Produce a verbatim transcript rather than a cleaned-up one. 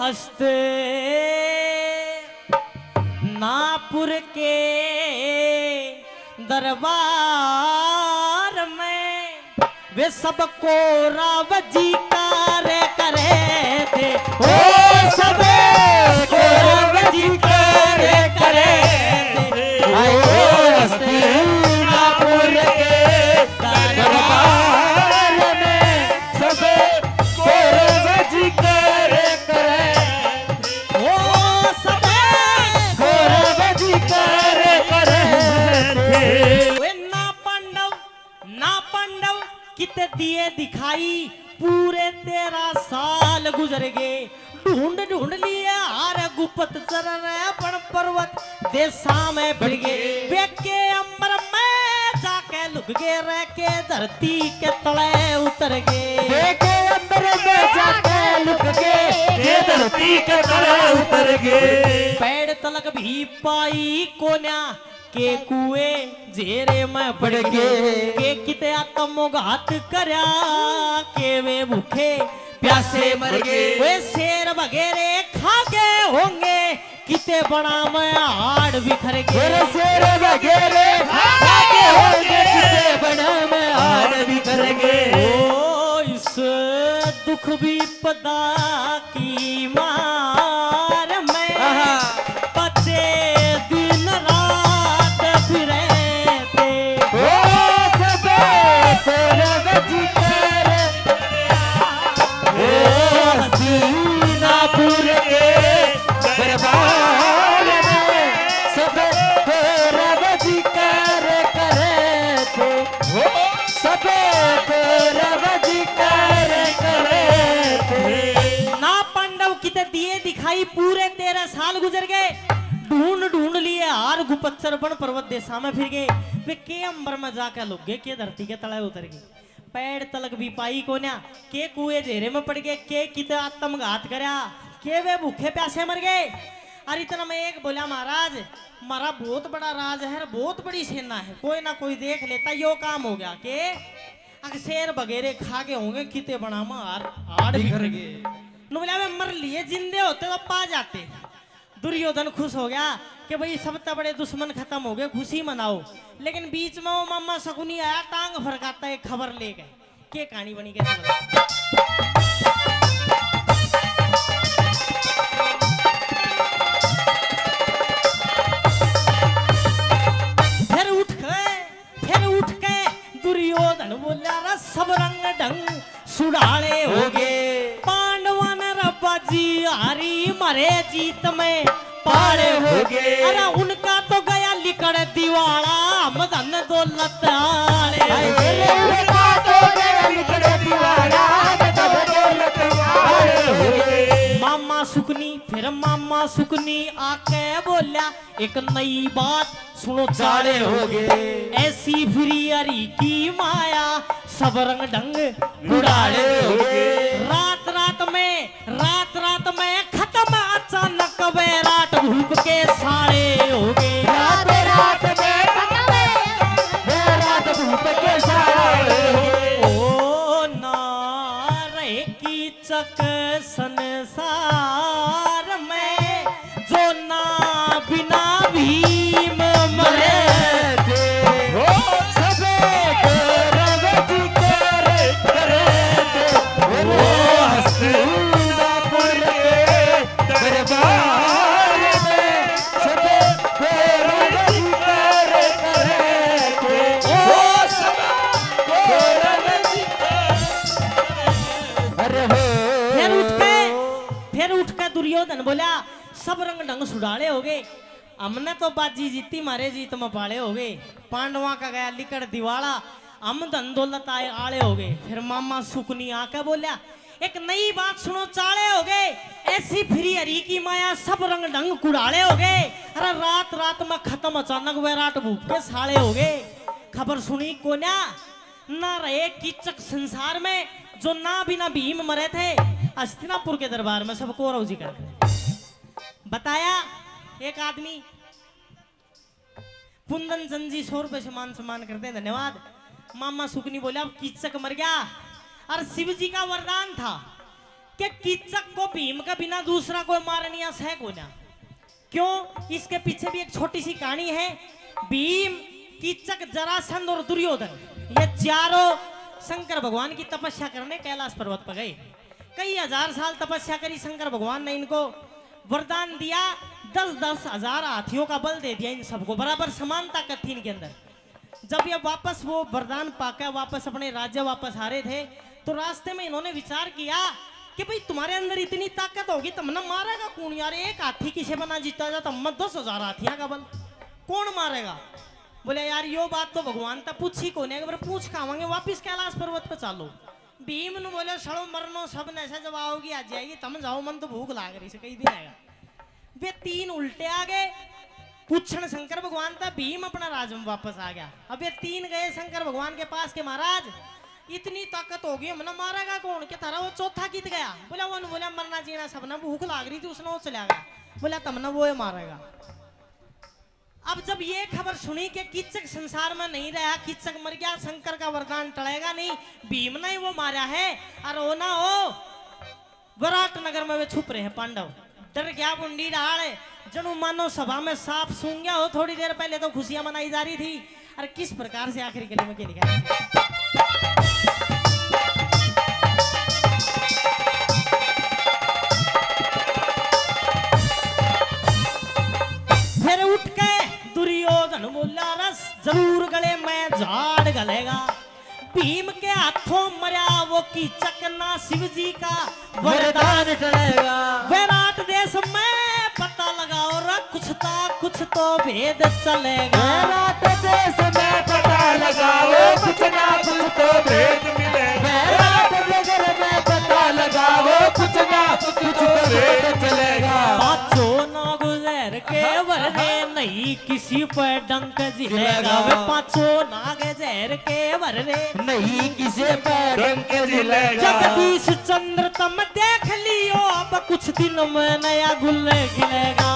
हस्तिनापुर के दरबार में वे सब कौरव जी कार्य करे थे। ओ सब कौरव जी कार्य करे थे। ओ हस्तिनापुर के दरबार में सब कौरव जी कार्य करे। ओ सब कौरव जी कार्य करे थे। वे ना पांडव ना पांडव कित दिए दिखाई, पूरे तेरह साल गुजर गए। ढूंढ ढूंढ लिए हार गुप्तचर रे, पण पर्वत देशा में भिड़ गए। वे के अंबर में जाके लुक गए रे, के धरती के तले उतर गए। वे के अंबर में जाके लुक गए, के धरती के तले उतर गए। पैड़ तलक भी पाई कोन्या, के कुएं जेरे में पड़ गए। के किते आत्मघात करया, के वे भूखे प्यासे मर गए। वे शेर वगैरह खा गए होंगे, किते बना में हाड़ बिखर गए। वे शेर वगैरह खा गए होंगे, किते बना में हाड़ बिखर गए। ओ इस दुख विपदा की मार में आहा। बचे दिन रात फिरे थे। ओ सबे कौरव जी कर, ओ हस्तिनापुर के दरबार में सब कौरव जी कर करे थे। ओ सबे कौरव जी कर करे थे। ना पांडव किते दिए दिखाई, पूरे तेरह साल गुजर गए। ढूंढ ढूंढ लिए हार गुप्तचर, पण पर्वत देशा में फिर गए। वे के अंबर में जाके लुक गए, के धरती के तले उतर गए। पैड़ तलक भी पाई कोन्या, के कुएं जेरे में पड़ गए, के किते आत्मघात करया, के वे भूखे प्यासे मर गए। अरे इतना में एक बोला, महाराज, म्हारा बहुत बड़ा राज है, बहुत बड़ी सेना है, कोई ना कोई देख लेता, यो काम हो गया। के अक शेर वगैरह खा के होंगे, किते बना में हार, हाड़ बिखर गए। नु बोला, वे मर लिए, जिंदे होते तो पा जाते। दुर्योधन खुश हो गया कि भाई, सब तै बड़े दुश्मन खत्म हो गए, खुशी मनाओ। लेकिन बीच में वो मामा शकुनी आया, टांग फरकाता एक खबर लेके। के कहानी बनी, कैसे बनी? फिर उठ के फिर उठ के दुर्योधन बोला, रे सब रंग ढंग सुडाले हो गए। पांडवा ने रे बाजी हारी, मारे जीत में पाले हो गए। अरे उनका तो गया लिकड़ दिवाला, हम धन दौलत आले हो गए। उनका तो गया लिकड़ दिवाला, हम धन दौलत आले हो गए। मामा सुकनी, फिर मामा सुकनी आके बोला, एक नई बात सुनो चाले हो गए। ऐसी फिरी हरी की माया, सब रंग ढंग उड़ाले हो गए। रात रात में, रात रात में खत्म अचानक वैराट भूप के साले हो गए। रात रात में खत्म वैराट भूप के साले हो गए। ओ ना रहे कीचक संसार में, जो ना बिना भीम मरे थे। ओ सबे कौरव जी कर करे थे। ओ हस्तिनापुर के दरबार में सबे कौरव जी कर करे थे। ओ सबे कौरव जी कर। अरे हो। फिर उठ के, फिर उठ के दुर्योधन बोला, सब रंग ढंग सुडाले हो गए। हमने तो बाजी जीती, मारे जीत में पाले हो गए। पांडवा का गया लिकड़ दिवाला, हम धन दौलत आए आले हो गए। फिर मामा सुकनी आके बोल्या, एक नई बात सुनो, चाले हो गए। ऐसी फिरी हरी की माया, सब रंग ढंग कुड़ाले हो गए। अरे रात रात में खत्म अचानक वैराट भूप के साले हो गए। खबर सुनी कोन्या, ना रहे कीचक संसार में, जो ना बिना भीम मरे थे। हस्तिनापुर के दरबार में सब कौरव जी कर बताया। एक आदमी कुंदन चंद जी सौ रुपए से मान सम्मान करते हैं, धन्यवाद। मामा सुकनी बोला, अब कीचक मर गया। और शिव जी का वरदान था, कि कीचक को भीम के बिना दूसरा कोई मारनिया सह कोन्या। क्यों? इसके पीछे भी एक छोटी सी कहानी है। भीम, कीचक, जरासंध और दुर्योधन, ये चारों शंकर भगवान की तपस्या करने कैलाश पर्वत पर गए। कई हजार साल तपस्या करी, शंकर भगवान ने इनको वरदान दिया, दस दस हजार हाथियों का बल दे दिया इन सबको, बराबर समान ताकत थी इनके अंदर। जब ये वापस वो वरदान पाकर वापस अपने राज्य वापस आ रहे थे, तो रास्ते में इन्होंने विचार किया कि भाई, तुम्हारे अंदर इतनी ताकत होगी, तुमने मारेगा कौन यार? एक हाथी किसे बना जीता जा, तुम दस हजार हाथियां का बल, कौन मारेगा? बोले, यार, यो बात तो भगवान तक पूछी कोने, एक बार पूछ के आवांगे, वापस कैलाश पर्वत पे चालो। भीम नु बोले, सड़ो मरनो सब ने से, जब आओगी आ जाएगी, तुम जाओ, मन तो भूख लाग रही से, कई दिन आएगा। वे तीन उल्टे आ गए। पूछण शंकर भगवान था, भीम अपना राज में वापस आ गया। अब ये तीन गए शंकर भगवान के पास के, महाराज, इतनी ताकत हो गई, हमने मारेगा कौन? के थारा वो चौथा कित गया? बोला, वो बोला, मरना जीना सबने, भूख लाग रही थी, उसने वो चला गया। बोला, तमने वो ही मारेगा। अब जब ये खबर सुनी कि कीचक संसार में नहीं रहा, कीचक मर गया, शंकर का वरदान टलेगा नहीं, भीम ने ही वो मारा है। और वो ना हो, विराट नगर में वे छुप रहे हैं पांडव। डर गया बुंडी ढाल, जणु मानो सभा में सांप सूंघ गया हो। थोड़ी देर पहले तो खुशियां मनाई जा रही थी, और किस प्रकार से आखिरी कली में के लिखा है। फिर उठ के दुर्योधन बोला, रस जरूर गले में झाड़ गलेगा। भीम के हाथों मरा वो कीचक ना शिव जी का वरदान टलेगा। विराट देश में पता लगाओ रे, कुछ ता कुछ तो भेद चलेगा। विराट देश में पता लगाओ, कुछ ना कुछ तो भेद मिलेगा। विराट नगर में पता लगाओ, कुछ ना कुछ तो भेद चलेगा। पाछो ना गुजर के वर रे, नहीं किसी पे डंक जिलेगा। वे पाछो नाग जहर के वर रे, नहीं किसी पे डंक जिलेगा। जगदीश चंद्र तम देख लियो, अब कुछ दिन में नया गुल खिलेगा।